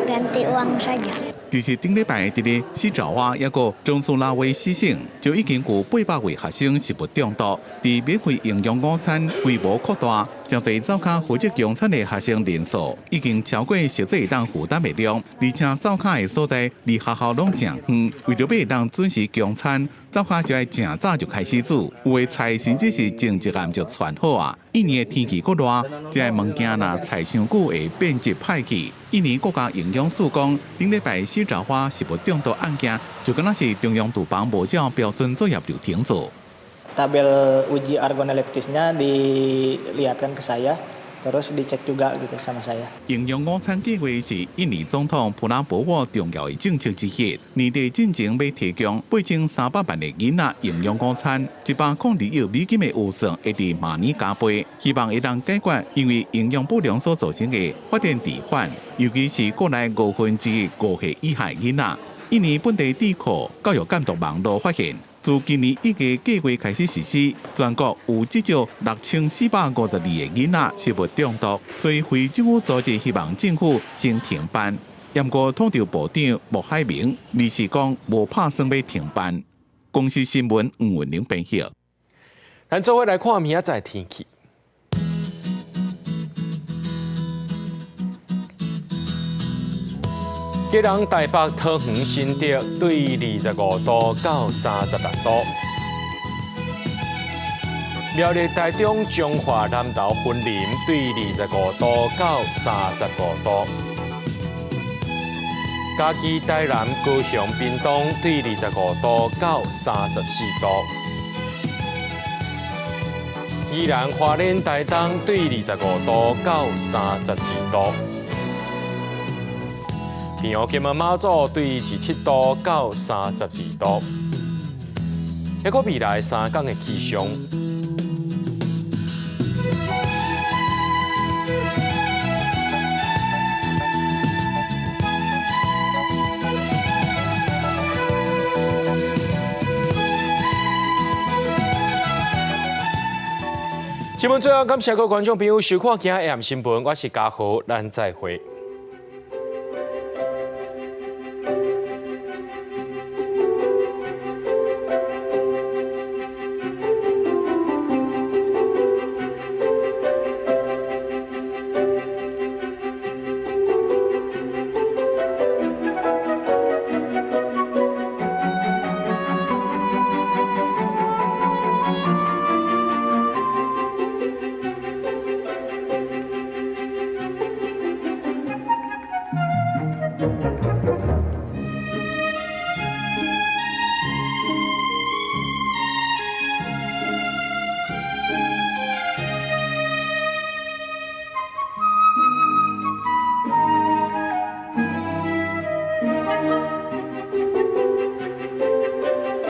Ganti uang saja。其實頂禮拜佇咧西爪哇抑閣中蘇拉威西省，就已經有800位學生食物中毒。佇免費營養午餐規模擴大，誠濟灶跤負責供餐的學生人數已經超過實際會當負擔的量，而且灶跤的所在離學校攏誠遠，為著欲會當準時供餐，灶跤就愛誠早就開始煮，有的菜甚至是前一暗就汆好啊。印尼的天氣閣熱，這个物件若菜傷久會變質歹去。印尼國家營養署講，頂禮拜西爪哇食物中毒案件，就敢若是中央廚房無照標準作業流程做。 Tabel uji organoleptisnya dilihatkan ke saya, terus dicek juga gitu sama saya. 營養午餐計劃是印尼總統普拉博沃重要的政策之一。年底進前欲提供8300萬的囡仔營養午餐，102億美金的預算會佇明年加倍，希望會當解決因為營養不良所造成的發展遲緩，尤其是國內1/5歲以下囡仔。印尼本地智庫教育監督網路發現，自今年1月計劃開始實施，全國有至少6452個囡仔食物中毒，所以非政府組織希望政府先停辦。毋過統籌部長莫海明臨時講無拍算欲停辦。公視新聞吳文玲編譯。咱做伙來看明仔載天氣。基隆、台北、桃園、新竹對25度到36度。苗栗、台中、彰化、南投、雲林對25度到35度。嘉義、台南、高雄、屏東對25度到34度。宜蘭、花蓮、台東對25度到32度。澎湖、金門、馬祖對27度到32度。一個未來3天的氣象。新聞最後，感謝各位觀眾朋友收看今日 AM 新聞，我是嘉豪，咱再會。